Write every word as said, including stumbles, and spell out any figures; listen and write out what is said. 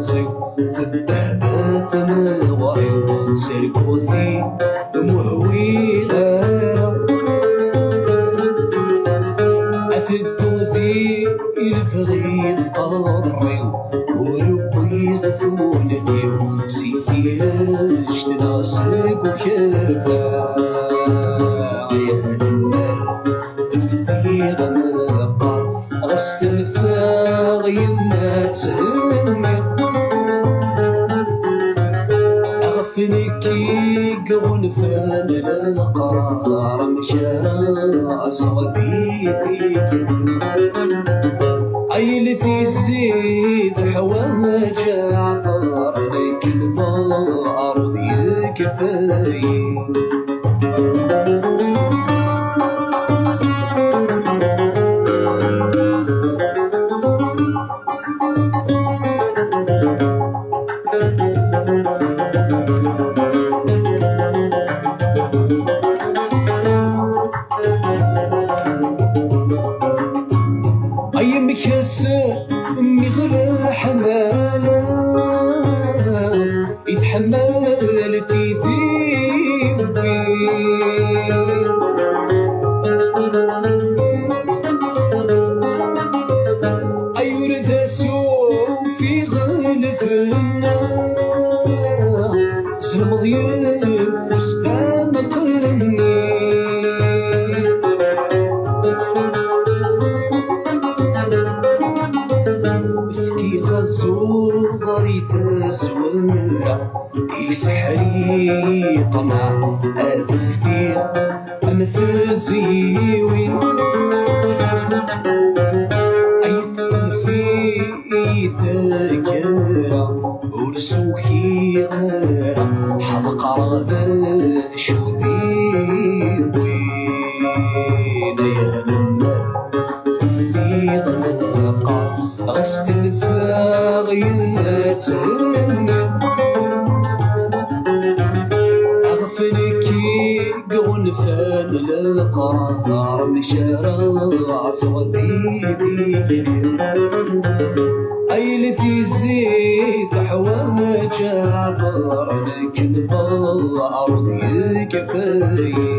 Teddehba temɣer-iw, serkut-i, ur muhwiɣ ara. Ad tedduḍ i lebɣi n qerri-w, ur wwiɣ tunat-iw si tirect neɣ seg ukerfa. Ay anemmer, bdiɣ meqqar, ɣas tenfa yemma thenni. Ɣef nekk i iɣunfan leqrar, amek ara aẓeɣ di tigi? Ay ltizzi teḥwaǧ aɛeffer, nekk lferḥ yekfa-yi. Ay amek ass mi ɣleḥ ḥmala, i tḥemmel tidi. Ay ur d as-ufiɣ lfenna, zelmeḍ yeffus d ameqqenni. Fkiɣ azuɣer i tazwara, iseḥḥer-iyi ṭṭmeɛ ar teftiɣ am tezyiwin. Ay teffi-yi taggara, ur sukiɣ ara, ḥedqeɣ d acu d-yewwin. Ay anemmer, bdiɣ meqqar, ɣas tenfa yemma thenni. Ɣef nekk i iɣunfan leqrar, amek ara aẓeɣ di tigi? Ay ltizzi teḥwaǧ aɛeffer, nekk lferḥ yekfa-yi.